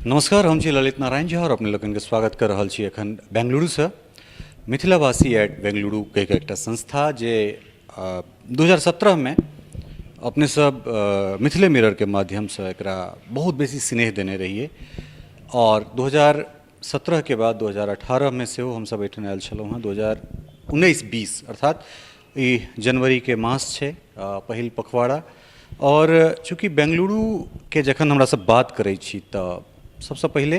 नमस्कार, हम छी ललित नारायण झा और अपने लोकनिके स्वागत कर रहल छी एखन बेंगलुरुसँ। मिथिलावासी एट बेंगलुरु कहिके एकटा संस्था जे 2017मे अपने सब मिथिले मिररके माध्यमसँ एकरा बहुत बेसी स्नेह देने रहियै और 2017के बाद 2018मे सेहो हमसब एहिठाम आयल छलहुँ हँ। 2019-20 अर्थात ई जनवरीके मास छै, पहिल पखवाड़ा। आओर चूँकि बेंगलुरुके जखन हमरा सब बात करै छी तऽ सबसँ पहिले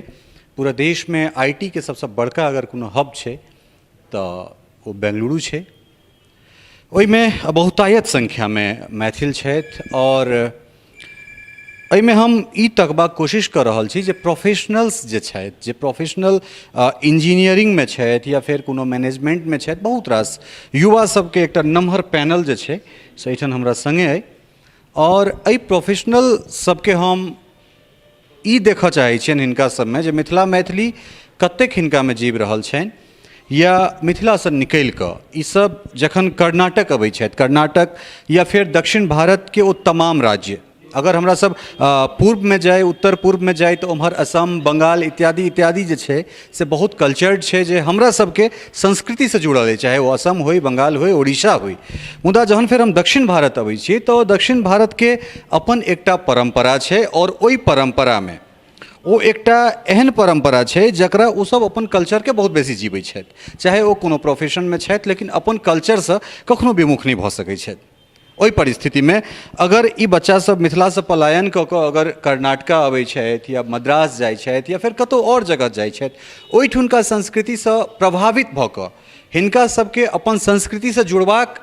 पूरा देशमे I T के सबसँ बड़का अगर कोनो हब छै तऽ ओ बेंगलुरु छै। ओहिमे बहुतायत संख्यामे मैथिल छथि आओर एहिमे हम ई तकबाक कोशिश कऽ रहल छी जे प्रोफेशनल्स जे छथि, जे प्रोफेशनल इंजीनियरिंगमे छथि या फेर कोनो मैनेजमेंटमे छथि, बहुत रास युवा सबके एकटा नमहर पैनल जे छै से एहिठाम हमरा सङ्गे अइ। आओर एहि प्रोफेशनल सबके हम ई देखऽ चाहै छियनि हिनका सबमे जे मिथिला मैथिली कतेक हिनकामे जीवि रहल छनि या मिथिलासँ निकलि कऽ ई सब जखन कर्नाटक अबै छथि, कर्नाटक या फेर दक्षिण भारतके ओ तमाम राज्य, अगर हमरा सब पूर्वमे जाइ, उत्तर पूर्वमे जाइ तऽ ओम्हर असम, बंगाल इत्यादि इत्यादि जे छै से बहुत कल्चर्ड छै जे हमरा सबके संस्कृतिसँ जुड़ल अछि, चाहे ओ असम होइ, बंगाल होइ, उड़ीसा होइ। मुदा जहन फेर हम दक्षिण भारत अबै छी तऽ दक्षिण भारतके अपन एकटा परम्परा छै आओर ओहि परम्परामे ओ एकटा एहन परम्परा छै जकरा ओसब अपन कल्चरके बहुत बेसी जीबै छथि, चाहे ओ कोनो प्रोफेशनमे छथि लेकिन अपन कल्चरसँ कखनो विमुख नहि भऽ सकै छथि। ओहि परिस्थितिमे अगर ई बच्चासब मिथिलासँ पलायन कऽ कऽ अगर कर्नाटका अबै छथि या मद्रास जाइ छथि या फेर कतहु आओर जगह जाइ छथि, ओहिठुनका संस्कृतिसँ प्रभावित भऽ कऽ हिनका सबके अपन संस्कृतिसँ जुड़बाक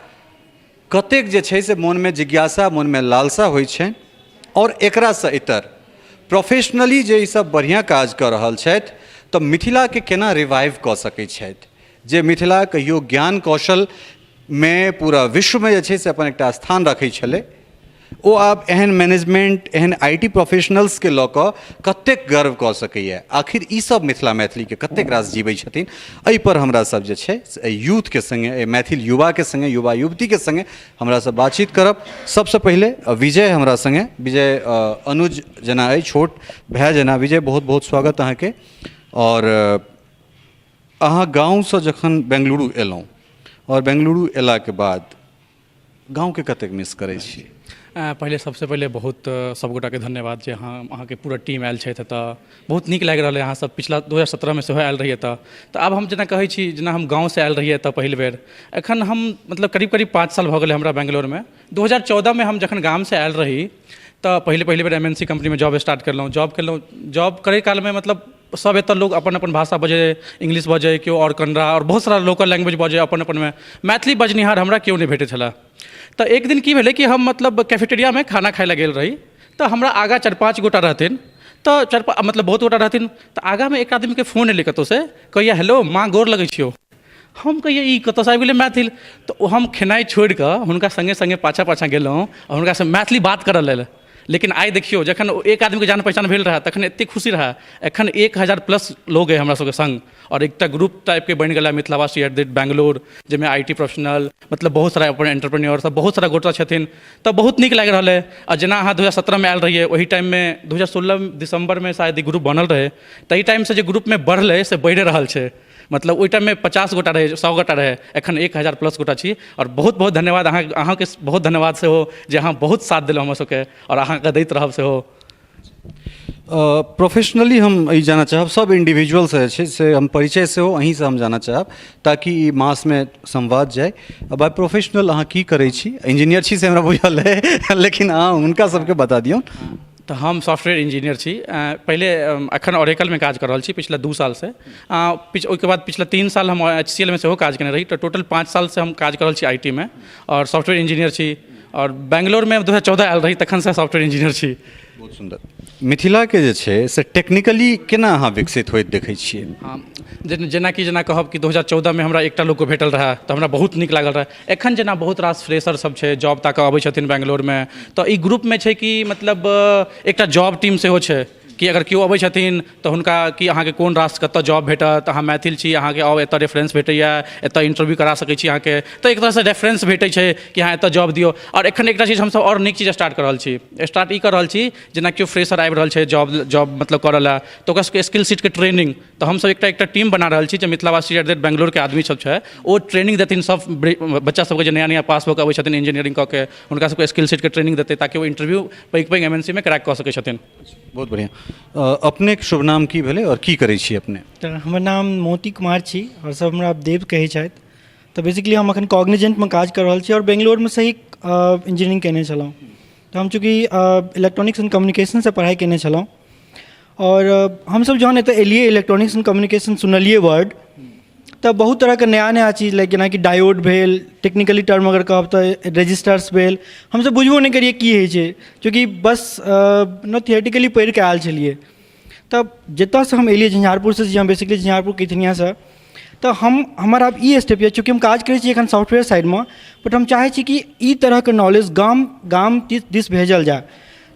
कतेक जे छै से मोनमे जिज्ञासा, मोनमे लालसा होइ छनि। आओर एकरासँ इतर प्रोफेशनली जे ईसब बढ़िआँ काज कऽ रहल छथि तऽ मिथिलाके केना रिवाइव कऽ सकै छथि, जे मिथिला कहियो ज्ञान कौशलमे पूरा विश्वमे जे छै से अपन एकटा स्थान रखै छलै, ओ आब एहन मैनेजमेंट, एहन I T प्रोफेशनल्सके लऽ कऽ कतेक गर्व कऽ सकैए, आखिर ई सब मिथिला मैथिलीके कतेक रास जीबै छथिन, एहिपर हमरा सब जे छै से एहि यूथके सङ्गे, एहि मैथिल युवाके सङ्गे, युवा युवतीके सङ्गे हमरा सब बातचीत करब। सबसँ पहिले विजय हमरा सङ्गे, विजय अनुज जेना अइ, छोट भाय जेना। विजय, बहुत बहुत स्वागत अहाँके। आओर अहाँ गाँवसँ जखन बेंगलुरु एलहुँ आओर बेंगलुरु एलाके बाद गाँवके कतेक मिस करै छी? पहिले सबसँ पहिले बहुत सबगोटाके धन्यवाद जे अहाँ, अहाँके पूरा टीम आयल छथि एतऽ। बहुत नीक लागि रहल अइ। अहाँ सब पिछला 2017मे सेहो आयल रही एतऽ। तऽ आब हम जेना कहै छी, जेना हम गाँवसँ आयल रही एतऽ पहिल बेर, एखन हम मतलब करीब करीब 5 साल भऽ गेलै हमरा बेंगलोरमे। 2014मे हम जखन गामसँ आयल रही तऽ पहिले पहिले बेर एम एन सी कम्पनीमे जॉब स्टार्ट करलहुँ, जॉब केलहुँ। जॉब करै कालमे मतलब सब एतऽ लोक अपन अपन भाषा बजै, इंग्लिश बजै केओ, आओर कन्नड़ा, आओर बहुत सारा लोकल लैंग्वेज बजै अपन अपनमे। मैथिली बजनिहार हमरा केओ नहि भेटै छलै। तऽ एक दिन की भेलै कि हम मतलब कैफेटेरियामे खाना खाइ लए गेल रही तऽ हमरा आगाँ 4-5 गोटा रहथिन, तऽ मतलब बहुत गोटा रहथिन। तऽ आगाँमे एक आदमीके फोन एलै कतहुसँ, कहैए हेलो माँ गोर लगै छियौ। हम कहियै ई कतऽसँ आबि गेलै मैथिल? तऽ ओ हम खेनाइ छोड़िकऽ हुनका सङ्गे सङ्गे पाछाँ पाछाँ गेलहुँ आओर हुनकासँ मैथिली बात करऽ लेल। लेकिन आइ देखियौ, जखन ओ एक आदमीके जान पहचान भेल रहए तखन एतेक खुशी रहए, एखन 1000 प्लस लोग अइ हमरा सबके सङ्ग आओर एकटा ग्रुप टाइपके बनि गेलै मिथिलावासी एट the rate Bangalore, जाहिमे I T professional, मतलब बहुत सारा अपन एंटरप्रेन्योर सब बहुत सारा गोटा छथिन। तऽ बहुत नीक लागि रहल अइ। आ जेना अहाँ 2017मे आयल रहियै, ओहि टाइममे 2016 दिसम्बरमे शायद ई ग्रुप बनल रहै, ताहि टाइमसँ जे ग्रुपमे बढ़लै से बढ़ि रहल छै। मतलब ओहि टाइममे 50 गोटा रहै, 100 गोटा रहै, एखन 1000 प्लस गोटा छी। आओर बहुत बहुत धन्यवाद अहाँ, अहाँके बहुत धन्यवाद सेहो जे अहाँ बहुत साथ देलहुँ हमर सबके आओर अहाँके दैत रहब सेहो। प्रोफेशनली हम ई जानऽ चाहब, सब इंडिविजुअलसँ जे छै से हम परिचय सेहो अहीँसँ हम जानऽ चाहब ताकि ई मासमे संवाद जाय। बाय प्रोफेशनल अहाँ की करै छी? इंजीनियर छी से हमरा बुझल अइ, लेकिन अहाँ हुनका सबके बता दियौन। तऽ हम सॉफ्टवेयर इंजीनियर छी। पहिले एखन ओरेकलमे काज कऽ रहल छी पिछला 2 सालसँ। ओहिके बाद पिछला 3 साल हम एच सी एल मे सेहो काज केने रही। तऽ टोटल 5 सालसँ हम काज कऽ रहल छी I T मे आओर सॉफ्टवेयर इंजीनियर छी। आओर बेंगलोरमे 2014 आयल रही, तखनसँ सॉफ्टवेयर इंजीनियर छी। बहुत सुन्दर। मिथिलाके जे छै से टेक्निकली केना अहाँ विकसित होइत देखै छियै? हँ, जेनाकि जेना कहब कि 2014मे हमरा एकटा लोकके भेटल रहए तऽ हमरा बहुत नीक लागल रहए। एखन जेना बहुत रास फ्रेशर सब छै, जॉब ताकऽ अबै छथिन बेंगलोरमे, तऽ ई ग्रुपमे छै कि मतलब एकटा जॉब टीम सेहो छै। कि अगर केओ अबै छथिन तऽ हुनका कि अहाँके कोन राष्ट्र कतऽ जॉब भेटत, अहाँ मैथिल छी, अहाँके आउ एतऽ रेफरेंस भेटैए, एतऽ इंटरव्यू करा सकै छी अहाँके। तऽ एक तरहसँ रेफरेंस भेटै छै कि अहाँ एतऽ जॉब दियौ। आओर एखन एकटा चीज हमसब आओर नीक चीज स्टार्ट कऽ रहल छी। स्टार्ट ई कऽ रहल छी, जेना केओ फ्रेशर आबि रहल छै जॉब जॉब मतलब करऽ लए, तऽ ओकरा सबके स्किल सेटके ट्रेनिंग। तऽ हमसब एकटा एकटा टीम बना रहल छी, जे मिथिलावासी एट the rate बेंगलोरके आदमी सब छै, ओ ट्रेनिंग देथिन सब बच्चा सबके जे नया नया पास भऽ कऽ अबै छथिन इंजीनियरिंग कऽ के, हुनका सबके स्किल सेटके ट्रेनिंग देतै, ताकि ओ इंटरव्यू पैघ पैघ एम एन सी मे क्रैक कऽ सकै छथिन। बहुत बढ़िआँ। अपनेके शुभ नाम की भेलै आओर की करै छी अपने? तऽ हमर नाम मोती कुमार छी आओर सब हमरा देव कहै छथि। तऽ बेसिकली हम अखन कॉग्निजेंटमे काज कऽ रहल छी आओर बेंगलोरमे सही इंजीनियरिंग कयने छलहुँ। तऽ हम चूँकि इलेक्ट्रॉनिक्स एंड कम्युनिकेशनसँ पढ़ाइ कयने छलहुँ आओर हमसभ जहन एतऽ एलियै, इलेक्ट्रॉनिक्स एंड कम्युनिकेशन सुनलियै वर्ड, तऽ बहुत तरहके नया नया चीज, लाइक जेनाकि डायोड भेल, टेक्निकली टर्म अगर कहब तऽ रजिस्टर्स भेल, हमसभ बुझबो नहि करियै की होइ छै, चूँकि बस नो थियोरेटिकली पढ़िकऽ आयल छलियै। तऽ जतऽसँ हम एलियै, झंझारपुरसँ छी हम बेसिकली, झंझारपुर कैथनियासँ। तऽ हम हमर आब ई स्टेप यऽ, चूँकि हम काज करै छी एखन सॉफ्टवेयर साइडमे, बट हम चाहै छी कि ई तरहके नॉलेज गाम गाम दिस भेजल जाय।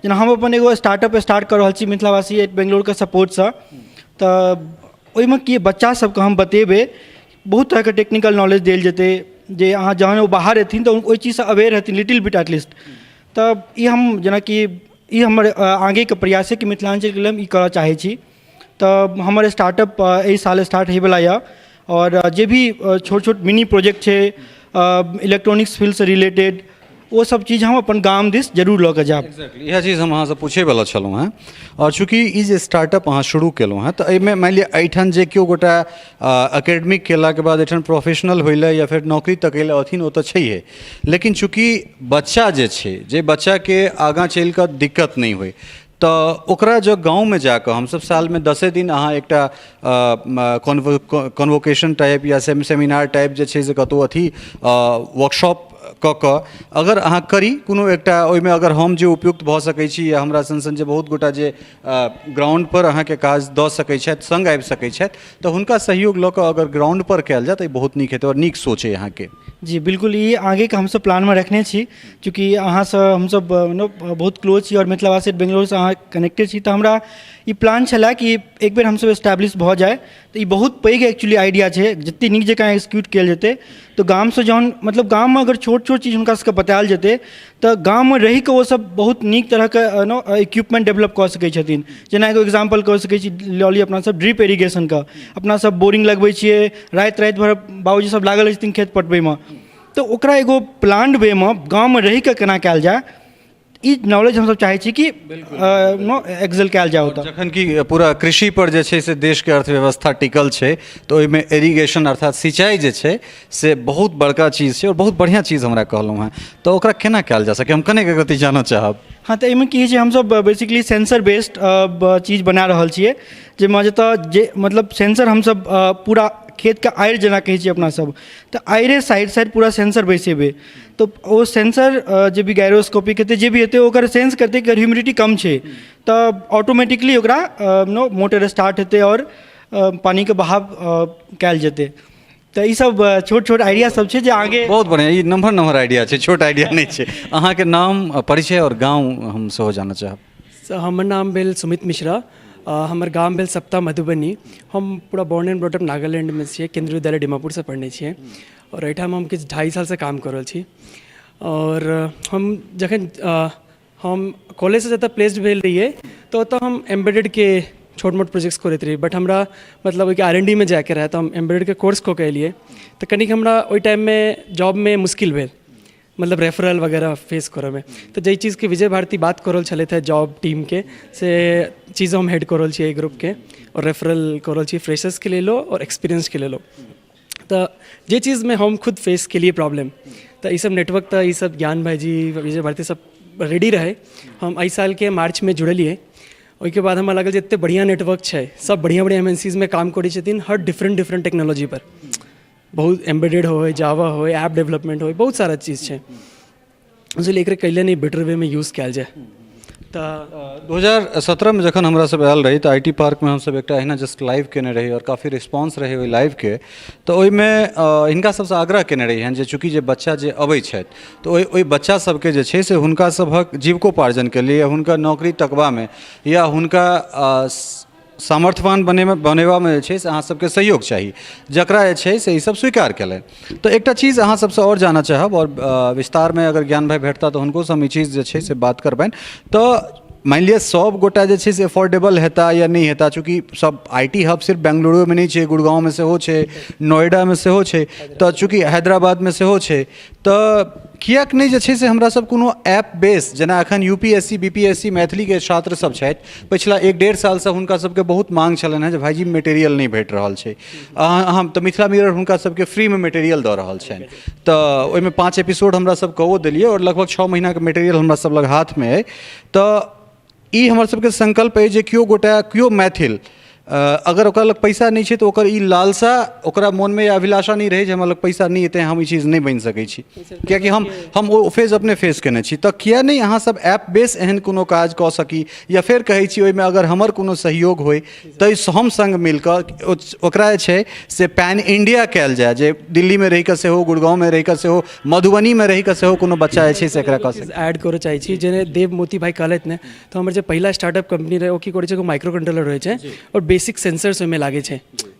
जेना हम अपन एगो स्टार्टअप स्टार्ट कऽ रहल छी मिथिलावासी एट बेंगलोरके सपोर्टसँ। तऽ ओहिमे की बच्चा सबके हम बतेबै, बहुत तरहके टेक्निकल नॉलेज देल जेतै, जे अहाँ जहन ओ बाहर एथिन तऽ ओहि चीजसँ अवेयर हेथिन लिटिल बिट एटलीस्ट। तऽ ई हम जेनाकि ई हमर आगेके प्रयास अइ कि मिथिलाञ्चलके लेल हम ई करऽ चाहै छी। तऽ हमर स्टार्टअप एहि साल स्टार्ट होइवला यऽ आओर जे भी छोट छोट मिनी प्रोजेक्ट छै इलेक्ट्रॉनिक्स फील्डसँ रिलेटेड, ओ सब चीज हम अपन गाम दिस जरूर लऽ कऽ जायब। एक्जैक्टली, इएह चीज हम अहाँसँ पूछैवला छलहुँ हेँ। आओर चूँकि ई जे स्टार्टअप अहाँ शुरू केलहुँ हेँ, तऽ एहिमे मानि लिअ एहिठाम जे केओ गोटा एकेडमिक केलाके बाद एहिठाम प्रोफेशनल होइ लए या फेर नौकरी तकै लए अथिन, ओ तऽ छैहे, लेकिन चूँकि बच्चा जे छै, जे बच्चाके आगाँ चलि कऽ दिक्कत नहि होइ, तऽ ओकरा जँ गाँवमे जा कऽ हमसभ सालमे दसे दिन अहाँ एकटा कॉन्वोकेशन टाइप या सेमिनार टाइप जे छै से कतहु अथी वर्कशॉप कऽ कऽ अगर अहाँ करी कोनो एकटा, ओहिमे अगर हम जे उपयुक्त भऽ सकै छी या हमरा सन सन जे बहुत गोटा जे ग्राउंडपर अहाँके काज दऽ सकै छथि, सङ्ग आबि सकै छथि, तऽ हुनका सहयोग लऽ कऽ अगर ग्राउंडपर कयल जाय तऽ ई बहुत नीक हेतै आओर नीक सोच अइ अहाँके। जी बिल्कुल, ई आगेके हमसभ प्लानमे रखने छी। चूँकि अहाँसँ हमसभ बहुत क्लोज छी आओर मिथिलावासी बेंगलोरसँ अहाँ कनेक्टेड छी, तऽ हमरा ई प्लान छलए कि एक बेर हमसभ एस्टैब्लिश भऽ जाय तऽ ई बहुत पैघ एक्चुअली आइडिया छै। जतेक नीक जकाँ एक्सिक्यूट कयल जेतै तऽ गामसँ जहन मतलब गाममे अगर छोट छोट चीज हुनका सबके बतायल जेतै, तऽ गाममे रहिकऽ ओसभ बहुत नीक तरहके नो इक्विपमेन्ट डेवलप कऽ सकै छथिन। जेना एगो एग्जाम्पल कऽ सकै छी, लऽ लिअ अपनासभ ड्रिप इरिगेशनके। अपनासभ बोरिंग लगबै छियै, राति राति भरि बाबूजी सब लागल रहै छथिन खेत पटबैमे। तऽ ओकरा एगो प्लान्ड वेमे गाममे रहिकऽ केना कयल जाय, ई नॉलेज हमसब चाहै छी कि एक्सेल कयल जाय ओतऽ। जखन कि पूरा कृषि पर जे छै से देशके अर्थव्यवस्था टिकल छै, तऽ ओहिमे इरिगेशन अर्थात सिंचाई जे छै से बहुत बड़का चीज छै। आओर बहुत बढ़िआँ चीज हमरा कहलहुँ हेँ, तऽ ओकरा केना कयल जा सकै, हम कनेक एक रत्ती जानऽ चाहब। हँ, तऽ एहिमे की होइ छै, हमसब बेसिकली सेंसर बेस्ड चीज बना रहल छियै, जाहिमे जतऽ जे मतलब सेंसर हमसब पूरा खेतके आड़ि जेना कहै छियै अपनासब, तऽ आड़िए साइड साइड पूरा सेंसर बैसेबै। तऽ ओ सेंसर जे भी गायरोस्कोपिक हेतै, जे भी हेतै, ओकर सेंस करतै कि ह्यूमिडिटी कम छै, तऽ ऑटोमेटिकली ओकरा नो मोटर स्टार्ट हेतै आओर पानिके बहाव कयल जेतै। तऽ ईसब छोट छोट आइडिया सब छै जे आगे। बहुत बढ़िआँ। ई नम्हर नम्हर आइडिया छै, छोट आइडिया नहि छै। अहाँके नाम, परिचय आओर गाँव हम सेहो जानऽ चाहब। हमर नाम भेल सुमित मिश्रा, हमर गाम भेल सप्ता, मधुबनी। हम पूरा बॉर्न एंड ब्रॉटअप नागालैंडमे छियै, केन्द्रीय विद्यालय डिमापुरसँ पढ़ने छियै आओर एहिठाम हम किछु 2.5 सालसँ काम कऽ रहल छी। आओर हम जखन हम कॉलेजसँ जतऽ प्लेस्ड भेल रहियै, तऽ ओतऽ हम एम्बेडेडके छोट मोट प्रोजेक्ट्स करैत रहियै, बट हमरा मतलब ओहिके आर एन डी मे जाइके रहै, तऽ हम एम्बेडेडके कोर्स कऽ के एलियै। तऽ कनिक हमरा ओहि टाइममे जॉबमे मुश्किल भेल, मतलब रेफरल वगैरह फेस करऽमे। तऽ जाहि चीजके विजय भारती बात कऽ रहल छलथि हेँ जॉब टीमके, से चीज हम हेड कऽ रहल छियै एहि ग्रुपके आओर रेफरल कऽ रहल छियै फ्रेशर्सके लेलो आओर एक्सपीरियंसके लेलो। तऽ जे चीजमे हम खुद फेस केलियै प्रॉब्लम, तऽ ईसब नेटवर्क, तऽ ईसब ज्ञान भाइजी, विजय भारती सब रेडी रहै। हम एहि सालके मार्चमे जुड़लियै। ओहिके बाद हमरा लागल जे एतेक बढ़िआँ नेटवर्क छै, सब बढ़िआँ बढ़िआँ एम एन सीजमे काम करै छथिन, हर डिफरेंट डिफरेंट टेक्नोलॉजीपर, बहुत एम्बेडेड होइ, जावा होइ, ऐप डेवलपमेंट होइ, बहुत सारा चीज छै। बुझलियै, एकरा कैले नहि बेटर वेमे यूज कयल जाय? तऽ 2017मे जखन हमरा सब आयल रही तऽ I T पार्कमे हमसब एकटा अहिना जस्ट लाइव केने रही आओर काफी रिस्पॉन्स रहै ओहि लाइवके। तऽ ओहिमे हिनका सबसँ आग्रह केने रहियनि जे चूँकि जे बच्चा जे अबै छथि तऽ ओहि ओहि बच्चा सबके जे छै से हुनका सभक जीविकोपार्जनके लिए हुनकर नौकरी तकबामे या हुनका सामर्थ्यवान बनेमे बनेबामे जे छै से अहाँ सबके सहयोग चाही, जकरा जे छै से ईसब स्वीकार केलनि। तऽ एकटा चीज अहाँ सबसँ आओर जानऽ चाहब आओर विस्तारमे अगर ज्ञान भाइ भेटता तऽ हुनकोसँ हम ई चीज जे छै से बात करबनि। तऽ मानि लिअ सब गोटा जे छै से एफोर्डेबल हेता या नहि हेता, चूँकि सब I T hub सिर्फ बेंगलुरुमे नहि छै, गुड़गाँवमे सेहो छै, नोएडामे सेहो छै, तऽ चूँकि हैदराबादमे सेहो छै, तऽ किएक नहि जे छै से हमरा सब कोनो ऐप बेस, जेना एखन U P S C, B P S C मैथिलीके छात्र सब छथि, पछिला एक डेढ़ सालसँ हुनका सबके बहुत माँग छलनि हेँ जे भाइजी मेटेरियल नहि भेट रहल छै। अहाँ तऽ मिथिला मिरर हुनका सबके फ्रीमे मेटेरियल दऽ रहल छनि, तऽ ओहिमे 5 एपिसोड हमरा सब कओ देलियै आओर लगभग 6 महीनाके मेटेरियल हमरा सब लग हाथमे अइ। तऽ ई हमर सबके संकल्प अइ जे केओ गोटा, केओ मैथिल अगर ओकरा लग पैसा नहि छै तऽ ओकर ई लालसा ओकरा मोनमे या अभिलाषा नहि रहै जे हमरा लग पैसा नहि एतै, हम ई चीज नहि बनि सकै छी, कियाकि हम ओ फेज अपने फेस केने छी। तऽ किया नहि अहाँ सब ऐप बेस एहन कोनो काज कऽ सकी, या फेर कहै छी ओहिमे अगर हमर कोनो सहयोग होइ तऽ हम सङ्ग मिलकऽ ओकरा जे छै से पैन इंडिया कयल जाय, जे दिल्लीमे रहिकऽ सेहो, गुड़गाँवमे रहिकऽ सेहो, मधुबनीमे रहिकऽ सेहो कोनो बच्चा जे छै से एकरा कऽ सकै। ऐड करऽ चाहै छी जे देव मोती भाई कहलथि ने, तऽ हमर जे पहिला स्टार्टअप कम्पनी रहै ओ की करै छै, एगो माइक्रो कंट्रोलर होइ छै आओर बेसिक सेंसर्स ओहिमे लागै छै,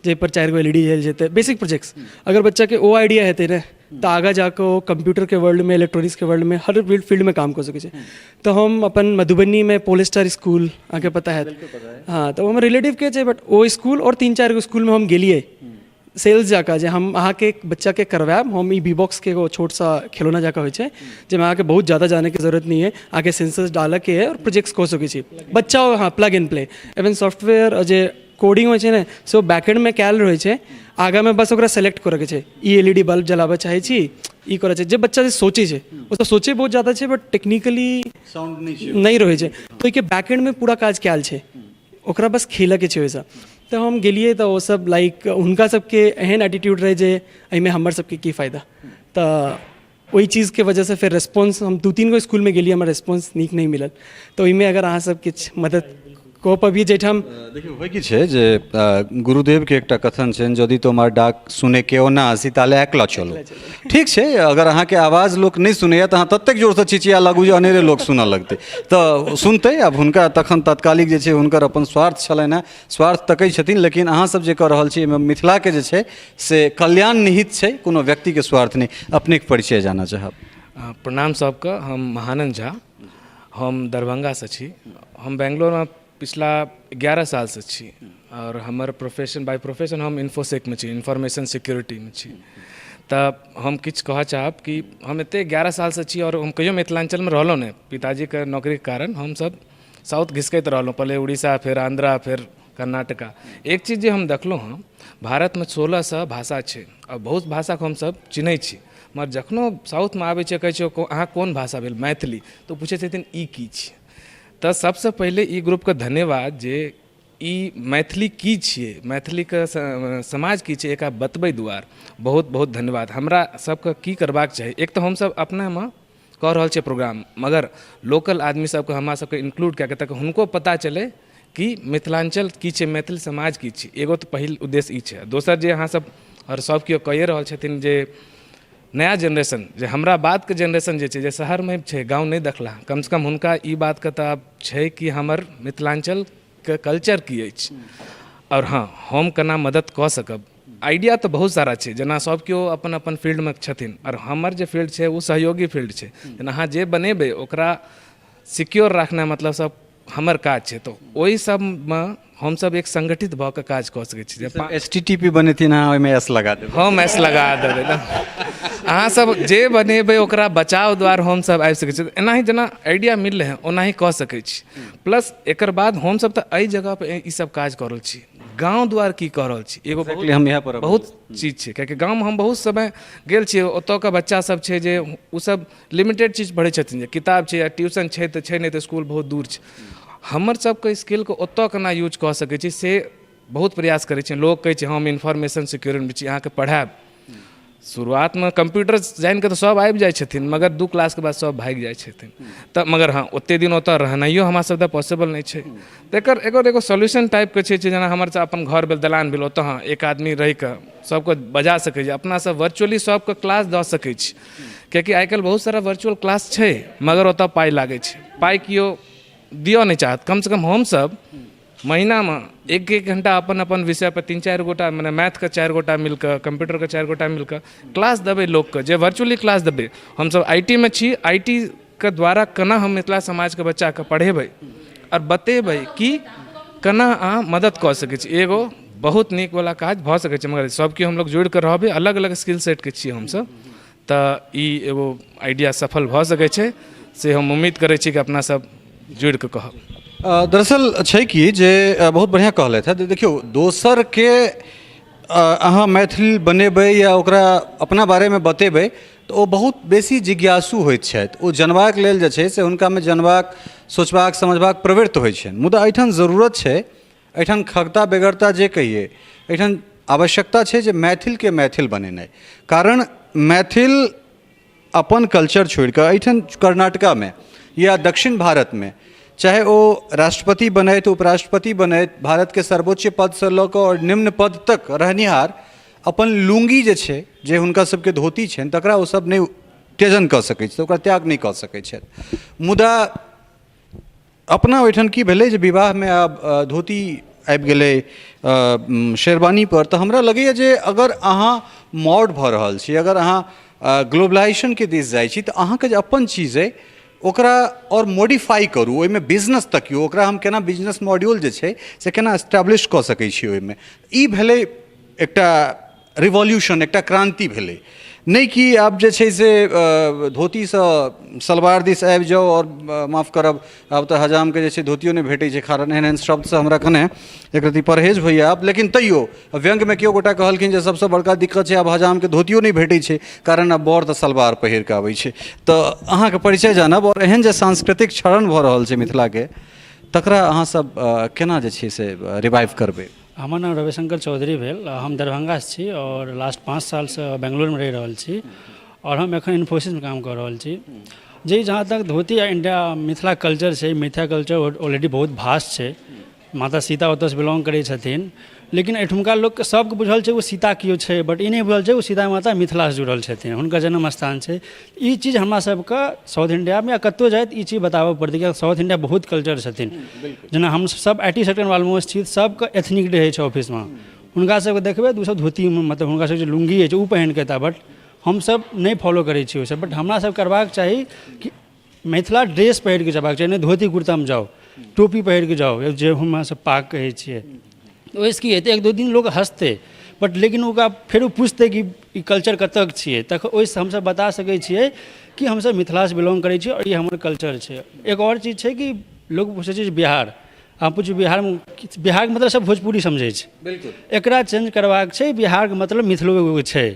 जाहिपर 4 गो एल ई डी जरि जेतै, बेसिक प्रोजेक्ट्स। अगर बच्चाके ओ आइडिया हेतै ने तऽ आगाँ जाकऽ ओ कम्प्यूटरके वर्ल्डमे, इलेक्ट्रॉनिक्सके वर्ल्डमे, हर फील्डमे काम कऽ सकै छै। तऽ हम अपन मधुबनीमे पोलस्टार स्कूल अहाँके पता हैत, हँ, तऽ ओ हमर रिलेटिवके छै, बट ओ स्कूल आओर 3-4 गो स्कूलमे हम गेलियै सेल्स जकाँ जे हम अहाँके बच्चाके करवायब। हम ई बी बॉक्सके एगो छोट सा खिलौना जकाँ होइ छै जाहिमे अहाँके बहुत ज्यादा जानैके जरूरत नहि अइ, अहाँके सेंसर्स डालऽके अइ आओर प्रोजेक्ट्स कऽ सकै छी बच्चा। हँ, plug and play, even software जे कोडिंग होइ छै ने से ओ बैकएंडमे कयल रहै छै, आगाँमे बस ओकरा सेलेक्ट करऽके छै, E L E D bulb जलाबऽ चाहै छी, ई करऽ छै। जे बच्चा जे सोचै छै ओ तऽ सोचै बहुत ज्यादा छै, बट टेक्निकली साउंड नहि रहै छै, तऽ ओहिके बैकएंडमे पूरा काज कयल छै, ओकरा बस खेलऽके छै ओहिसँ। तऽ हम गेलियै तऽ ओसभ लाइक हुनका सबके एहन एटीट्यूड रहै जे एहिमे हमर सबके की फायदा। तऽ ओहि चीजके वजहसँ फेर रेस्पॉन्स, हम 2-3 गो इसकुलमे गेलियै, हमर रेस्पॉन्स नीक नहि मिलल। तऽ ओहिमे अगर अहाँसभ किछु मदद कऽ पबियै जाहिठाम। देखियौ, होइ की छै जे गुरुदेवके एकटा कथन छनि, यदि तोमार डाक सुने केओ ना आसी ताले एकला चलो। ठीक छै, अगर अहाँके आवाज लोक नहि सुनैए तऽ अहाँ ततेक जोरसँ चिचिया लागू जे अनेरे लोक सुनऽ लगतै तऽ सुनतै। आब हुनका तखन तात्कालिक जे छै हुनकर अपन स्वार्थ छलनि हेँ, स्वार्थ तकै छथिन, लेकिन अहाँसभ जे कऽ रहल छी एहिमे मिथिलाके जे छै से कल्याण निहित छै, कोनो व्यक्तिके स्वार्थ नहि। अपनेके परिचय जानऽ चाहब। प्रणाम सबके, हम महानन्द झा, हम दरभंगासँ छी। हम बेंगलोरमे पिछला 11 सालसँ छी आओर हमर प्रोफेशन, बाय प्रोफेशन हम इन्फोसेकमे छी, इन्फॉर्मेशन सिक्योरिटीमे छी। तऽ हम किछु कहऽ चाहब कि हम एते 11 सालसँ छी आओर हम कहियो मिथिलाञ्चलमे रहलहुँ नहि। पिताजीके नौकरीके कारण हमसब साउथ घिसकैत रहलहुँ, पहिले उड़ीसा, फेर आन्ध्रा, फेर कर्नाटका। एक चीज जे हम देखलहुँ हँ, भारतमे 1600 भाषा छै आओर बहुत भाषाके हमसब चिन्है छी, मगर जखनो साउथमे आबै छियै, कहै छियै अहाँ कोन भाषा भेल, मैथिली, तऽ ओ पूछै छथिन ई की छियै। तऽ सबसँ पहिले ई ग्रुपके धन्यवाद जे ई मैथिली की छियै, मैथिलीके समाज की छियै, एकरा बतबै दुआरे बहुत बहुत धन्यवाद। हमरा सबके की करबाक चाही, एक तऽ हमसब अपनामे कऽ रहल छियै प्रोग्राम, मगर लोकल आदमी सबके हमरा सबके इन्क्लूड कए कऽ ताकि हुनको पता चलै कि मिथिलाञ्चल की छै, मैथिल समाज की छै। एगो तऽ पहिल उद्देश्य ई छै। दोसर जे अहाँ सब आओर सब केओ कहिए रहल छथिन जे नया जेनरेशन, जे हमरा बादके जेनरेशन जे छै, जे शहरमे छै, गाँव नहि देखला, कमसँ कम हुनका ई बातके तऽ आब छै कि हमर मिथिलाञ्चलके कल्चर की अछि आओर हँ हम केना मदद कऽ सकब। आइडिया तऽ बहुत सारा छै, जेना सब केओ अपन अपन फील्डमे छथिन आओर हमर जे फील्ड छै ओ सहयोगी फील्ड छै, जेना अहाँ जे बनेबै ओकरा सिक्योर रखनाइ मतलब सब हमर काज छै। तऽ ओहि सबमे हमसब एक संगठित भऽ कऽ काज कऽ सकै छी। एस टी टी पी बनेथिन अहाँ, ओहिमे एस लगा देबै। हम एस लगा देबै ने, अहाँ सब जे बनेबै ओकरा बचाव द्वार हमसब आबि सकै छी। एनाही जेना आइडिया मिललै हँ ओनाही कऽ सकै छी। प्लस एकर बाद हमसब तऽ एहि जगहपर ई सब काज कऽ रहल छी, गाँव दुआर की कऽ रहल छी, एगो Exactly, हम इएह पर बहुत चीज छै, कियाकि गाँवमे हम बहुत समय गेल छियै, ओतऽके बच्चा सब छै जे ओ सब लिमिटेड चीज पढ़ै छथिन, जे किताब छै या ट्यूशन छै तऽ छै, नहि तऽ इसकुल बहुत दूर छै। हमर सबके स्किलके ओतऽ केना यूज कऽ सकै छी से बहुत प्रयास करै छियै। लोक कहै छै हम इन्फॉर्मेशन सिक्योरिटीमे छी, अहाँके पढ़ायब। शुरुआतमे कम्प्यूटर जानि कऽ तऽ सभ आबि जाइ छथिन, मगर 2 क्लासके बाद सभ भागि जाइ छथिन। तऽ मगर हँ, ओतेक दिन ओतऽ रहनाइयो हमरा सब तऽ पॉसिबल नहि छै। तऽ एकर एकर एगो सॉल्यूशन टाइपके छै, जेना हमर सब अपन घर भेल, दलान भेल, ओतऽ हँ एक आदमी रहिकऽ सबके बजा सकै छी, अपना सब वर्चुअली सबके क्लास दऽ सकै छी, कियाकि आइ काल्हि बहुत सारा वर्चुअल क्लास छै, मगर ओतऽ पाइ लागै छै, पाइ केओ दिअ नहि चाहत। कमसँ कम हमसब महीनामे एक एक घण्टा अपन अपन विषयपर 3-4 गोटा, मने मैथके 4 गोटा मिलकऽ, कम्प्यूटरके 4 गोटा मिलकऽ क्लास देबै लोकके, जे वर्चुअली क्लास देबै। हमसब I T मे छी, I T के द्वारा केना हम मिथिला समाजके बच्चाके पढ़ेबै आओर बतेबै कि केना अहाँ मदद कऽ सकै छी, एगो बहुत नीक वला काज भऽ सकै छै। मगर सब केओ हमलोग जुड़िकऽ रहबै, अलग अलग स्किल सेटके छियै हमसब, तऽ ई एगो आइडिया सफल भऽ सकै छै, से हम उम्मीद करै छी कि अपना सब जुड़िकऽ कहब। दरअसल छै कि जे बहुत बढ़िआँ कहलथि हेँ। देखियौ, दोसरके अहाँ मैथिल बनेबै या ओकरा अपना बारेमे बतेबै तऽ ओ बहुत बेसी जिज्ञासु होइत छथि, ओ जनबाक लेल जे छै से हुनकामे जनबाक, सोचबाक, समझबाक प्रवृत्त होइ छनि। मुदा एहिठाम जरूरत छै, एहिठाम खगता बेगरता जे कहियै, एहिठाम आवश्यकता छै जे मैथिलके मैथिल बनेनाइ। कारण मैथिल अपन कल्चर छोड़िकऽ एहिठाम कर्नाटकामे या दक्षिण भारतमे चाहे ओ राष्ट्रपति बनथि, उपराष्ट्रपति बनथि, भारतके सर्वोच्च पदसँ लऽ कऽ आओर निम्न पद तक रहनिहार अपन लुङ्गी जे छै, जे हुनका सबके धोती छनि, तकरा ओ सब नहि त्यजन कऽ सकै छथि, ओकरा त्याग नहि कऽ सकै छथि। मुदा अपना ओहिठाम की भेलै जे विवाहमे आब धोती आबि गेलै शेरवानीपर। तऽ हमरा लगैए जे अगर अहाँ मॉड भऽ रहल छी, अगर अहाँ ग्लोबलाइजेशनके दिस जाइ छी, तऽ अहाँके जे अपन चीज अइ ओकरा आओर मॉडिफाइ करू, ओहिमे बिजनेस तकियौ, ओकरा हम केना बिजनेस मॉड्यूल जे छै से केना एस्टेब्लिश कऽ सकै छी ओहिमे। ई भेलै एकटा रिवॉल्यूशन, एकटा क्रान्ति भेलै, नहि कि आब जे छै से धोतीसँ सलवार दिस आबि जाउ। आओर माफ करब, आब तऽ हजामके जे छै धोतियो नहि भेटै छै, कारण एहन एहन शब्दसँ हमरा कने एक रत्ती परहेज होइए आब। लेकिन तैयो व्यङ्ग्यमे केओ गोटा कहलखिन जे सबसँ बड़का दिक्कत छै आब हजामके धोतियो नहि भेटै छै, कारण आब बर तऽ सलवार पहिर कऽ आबै छै। तऽ अहाँके परिचय जानब, आओर एहन जे सांस्कृतिक क्षरण भऽ रहल छै मिथिलाके, तकरा अहाँसब केना जे छै से रिवाइव करबै? हमर नाम रविशंकर चौधरी भेल, हम दरभंगासँ छी आओर लास्ट 5 सालसँ बेंगलोरमे रहि रहल छी आओर हम एखन इन्फोसिसमे काम कऽ रहल छी। जे जहाँ तक धोती आ इंडिया मिथिला कल्चर छै, मिथिला कल्चर ऑलरेडी बहुत भास्ट छै। माता सीता ओतऽसँ बिलोंग करै छथिन, लेकिन एहिठुमका लोकके सबके बुझल छै ओ सीता केओ छै, बट ई नहि बुझल छै ओ सीता माता मिथिलासँ जुड़ल छथिन, हुनकर जन्म स्थान छै। ई चीज हमरा सबके साउथ इंडियामे या कतहु जाइत ई चीज बताबऽ पड़तै, किएकि साउथ इंडिया बहुत कल्चर छथिन। जेना हम सब I T सेक्टरमे ऑलमोस्ट छी, सबके एथनिक डे होइ छै ऑफिसमे, हुनका सबके देखबै तऽ ओसब धोतीमे, मतलब हुनका सबके जे लुङ्गी होइ छै ओ पहिनके एता, बट हमसब नहि फॉलो करै छियै ओसब। बट हमरा सब करबाक चाही कि मिथिला ड्रेस पहिरके जेबाक चाही, नहि धोती कुर्तामे जाउ, टोपी पहिरके जाउ, जे हमरा सब पाग कहै छियै। ओहिसँ की हेतै, 1-2 दिन लोक हँसतै, बट लेकिन ओकरा फेर ओ पुछतै कि ई कल्चर कतऽके छियै, तखन ओहिसँ हमसब बता सकै छियै कि हमसब मिथिलासँ बिलोंग करै छियै आओर ई हमर कल्चर छै। एक आओर चीज छै कि लोक पुछै छै जे बिहार, अहाँ पुछू बिहारमे, बिहारके मतलब सब भोजपुरी समझै छै। एकरा चेंज करबाक छै, बिहारके मतलब मिथिलो एगो छै,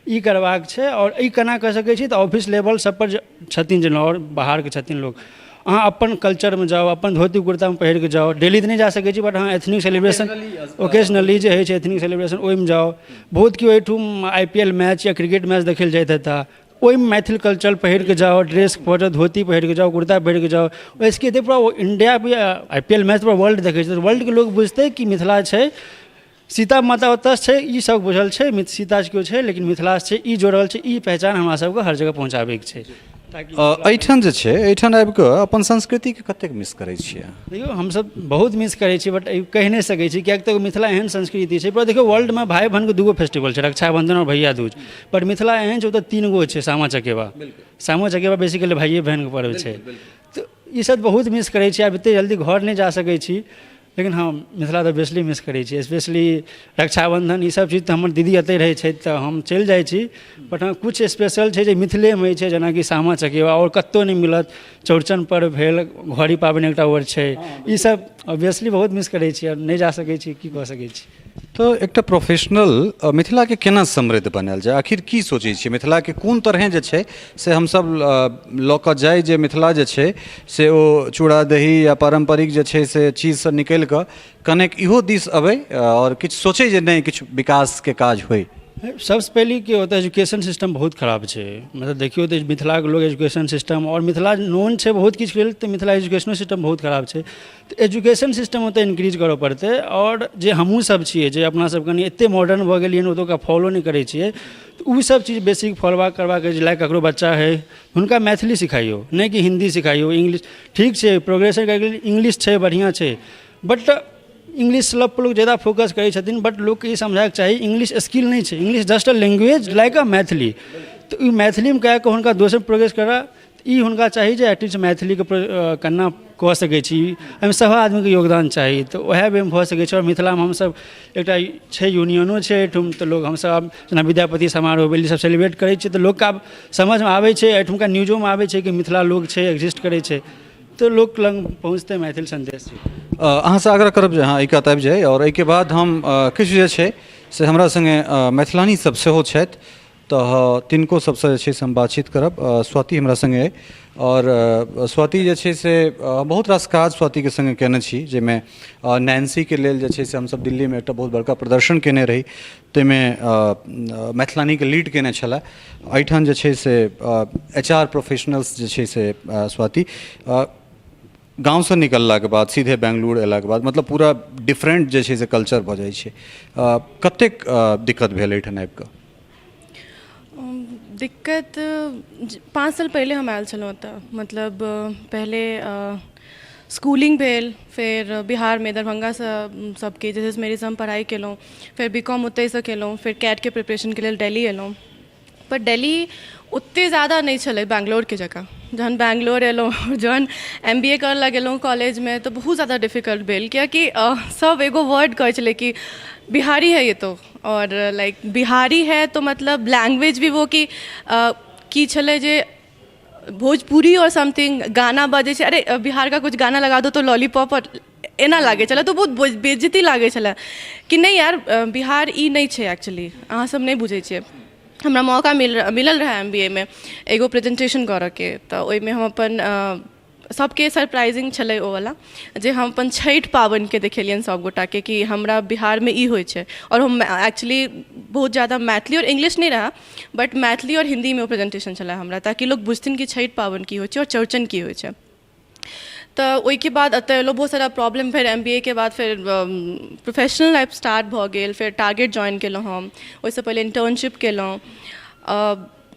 ई करबाक छै। आओर ई केना कऽ सकै छी, तऽ ऑफिस लेवल सबपर जे छथिन, जेना आओर बाहरके छथिन लोक, अहाँ अपन कल्चरमे जाउ, अपन धोती कुर्तामे पहिरके जाउ। डेली तऽ नहि जा सकै छी, बट अहाँ एथनिक सेलिब्रेशन ओकेजनली जे होइ छै एथनिक सेलिब्रेशन ओहिमे जाउ। बहुत केओ एहिठाम I P L match या क्रिकेट मैच देखै लए जाइत हेता, ओहिमे मैथिल कल्चर पहिरके जाउ, ड्रेस पहिर, धोती पहिरके जाउ, कुर्ता पहिरके जाउ। ओहिसँ की हेतै, पूरा इंडिया भी I P L match पूरा वर्ल्ड देखै छै, वर्ल्डके लोक बुझतै कि मिथिला छै, सीता माता ओतऽसँ छै, ई सब बुझल छै सीता केओ छै लेकिन मिथिलासँ छै, ई जोड़ल छै। ई पहचान हमरा सबके हर जगह पहुँचाबैके छै। ताकि एहिठाम जे छै, एहिठाम आबि कऽ अपन संस्कृतिके कतेक मिस करै छियै? देखियौ, हमसब बहुत मिस करै छी, बट कहि नहि सकै छी, किएक तऽ मिथिला एहन संस्कृति छै। पर देखियौ, वर्ल्डमे भाय बहिनके दूगो फेस्टिवल छै, रक्षाबन्धन आओर भैया दूज, पर मिथिला एहन छै ओतऽ 3 गो छै, सामा चकेबा। सामा चकेबा बेसिकली भाइए बहिनके पर्व छै। तऽ ई सब बहुत मिस करै छी। आब एते जल्दी घर नहि जा सकै छी, लेकिन हँ, मिथिला तऽ बेसली मिस करै छी, स्पेशली रक्षाबन्धन ई सब चीज। तऽ हमर दीदी एतहि रहै छथि तऽ हम चलि जाइ छी, बट हँ, किछु स्पेशल छै जे मिथिलेमे होइ छै, जेनाकि सामा चकेबा, आओर कतहु नहि मिलत। चौड़चन पर्व भेल, घड़ी पाबनि एकटा आओर छै। ई सब ऑब्वियसली बहुत मिस करै छी आओर नहि जा सकै छी, की कऽ सकै छी? तऽ एकटा प्रोफेशनल मिथिलाके केना समृद्ध बनायल जाय, आखिर की सोचै छियै? मिथिलाके कोन तरहेँ जे छै से हमसभ लऽ कऽ जाइ जे मिथिला जे छै से ओ चूड़ा दही या पारम्परिक जे छै से चीजसँ निकलि कऽ कनेक इहो दिस अबै आओर किछु सोचै जे नहि किछु विकासके काज होइ? सबसँ पहिले कि ओतऽ एजुकेशन सिस्टम बहुत खराब छै। मतलब देखियौ तऽ मिथिलाके लोक एजुकेशन सिस्टम, आओर मिथिला नोन छै बहुत किछुके लेल, तऽ मिथिला एजुकेशनो सिस्टम बहुत खराब छै। तऽ एजुकेशन सिस्टम ओतऽ इन्क्रीज करऽ पड़तै। आओर जे हमहूँ सब छियै, जे अपना सब कनि एतेक मॉडर्न भऽ गेलियै हन, ओतुका फॉलो नहि करै छियै, तऽ ओ सब चीज बेसिक फॉलो करबाक अछि। लाइक ककरो बच्चा हइ, हुनका मैथिली सिखाइयौ, नहि कि हिन्दी सिखाइयौ। इंग्लिश ठीक छै, प्रोग्रेशन करैके लेल इंग्लिश छै, बढ़िआँ छै, बट इंग्लिश लग पर लोक जादा फोकस करै छथिन। बट लोकके ई समझायके चाही, इंग्लिश स्किल नहि छै, English just a language like a Maithili. तऽ ई मैथिलीमे कए कऽ हुनका दोसर प्रोग्रेस करऽ, ई हुनका चाही जे एटलीस्ट मैथिलीके केना कऽ सकै छी। एहिमे सभ आदमीके योगदान चाही, तऽ उएह वे मे भऽ सकै छै। आओर मिथिलामे हमसभ एकटा छै, यूनियनो छै एहिठाम, तऽ लोक हमसभ आब जेना विद्यापति समारोह भेल, ईसभ सेलिब्रेट करै छियै, तऽ लोकके आब समझमे आबै छै, एहिठुमका न्यूजोमे आबै छै कि मिथिला लोक छै, एक्जिस्ट करै छै, तऽ लोक लग पहुँचतै मैथिल सन्देश। अहाँसँ आग्रह करब जे अहाँ एहि कात आबि जाइ, आओर एहिके बाद हम किछु जे छै से हमरा सङ्गे मैथिलानी सब सेहो छथि, तऽ तिनको सबसँ जे छै से हम बातचीत करब। स्वाति हमरा सङ्गे अइ, आओर स्वाति जे छै से बहुत रास काज स्वातिके सङ्गे कयने छी, जाहिमे नैन्सीके लेल जे छै से हमसब दिल्लीमे एकटा बहुत बड़का प्रदर्शन कयने रही, ताहिमे मैथिलानीके लीड कयने छलए। एहिठाम जे छै से एच आर प्रोफेशनल्स जे छै से स्वाति गाँवसँ निकललाके बाद सीधे बेंगलुरु अयलाके बाद मतलब पूरा डिफरेंट जे छै से कल्चर भऽ जाइ छै, कतेक दिक्कत भेल एहिठाम आबि कऽ? दिक्कत 5 साल पहिले हम आयल छलहुँ एतऽ। मतलब पहिले स्कूलिंग भेल, फेर बिहारमे दरभङ्गासँ सबके जे मेरीसँ हम पढ़ाइ केलहुँ, फेर बी कॉम ओतहिसँ केलहुँ, फेर कैटके प्रिपरेशनके लेल दिल्ली एलहुँ। पर दिल्ली ओतेक ज्यादा नहि छलै बैंगलोरके जकाँ। जहन बैंगलोर एलहुँ, जहन एम बी ए करऽ लगलहुँ कॉलेजमे, तऽ बहुत ज्यादा डिफिकल्ट भेल, कियाकि सब एगो वर्ड कहै छलै कि बिहारी है ये तो, आओर लाइक बिहारी है तो मतलब लैंग्वेज भी वो कि की छलै जे भोजपुरी आओर समथिंग गाना बजै छै, अरे बिहार का कुछ गाना लगा दो तो लॉलीपॉप, एना लागै छलै, तऽ बहुत बेज्जती लागै छलै कि नहि यार, बिहार ई नहि छै एक्चुअली, अहाँसब नहि बुझै छियै। हमरा मौका मिलल रहै एम बी ए मे एगो प्रेजेन्टेशन करऽके, तऽ ओहिमे हम अपन सबके सरप्राइजिंग छलै ओवला जे हम अपन छठि पाबनिके देखेलियनि सबगोटाके कि हमरा बिहारमे ई होइ छै। आओर हम एक्चुअली बहुत ज्यादा मैथिली आओर इंग्लिश नहि रहै, बट मैथिली आओर हिन्दीमे ओ प्रेजेन्टेशन छलै हमरा, ताकि लोक बुझथिन कि छठि पाबनि की होइ छै आओर चौरचन की होइ छै। तऽ ओहिके बाद एतऽ एलहुँ, बहुत सारा प्रॉब्लम। फेर एम बी ए के बाद फेर प्रोफेशनल लाइफ स्टार्ट भऽ गेल। फेर टारगेट ज्वाइन केलहुँ हम, ओहिसँ पहिले इंटर्नशिप केलहुँ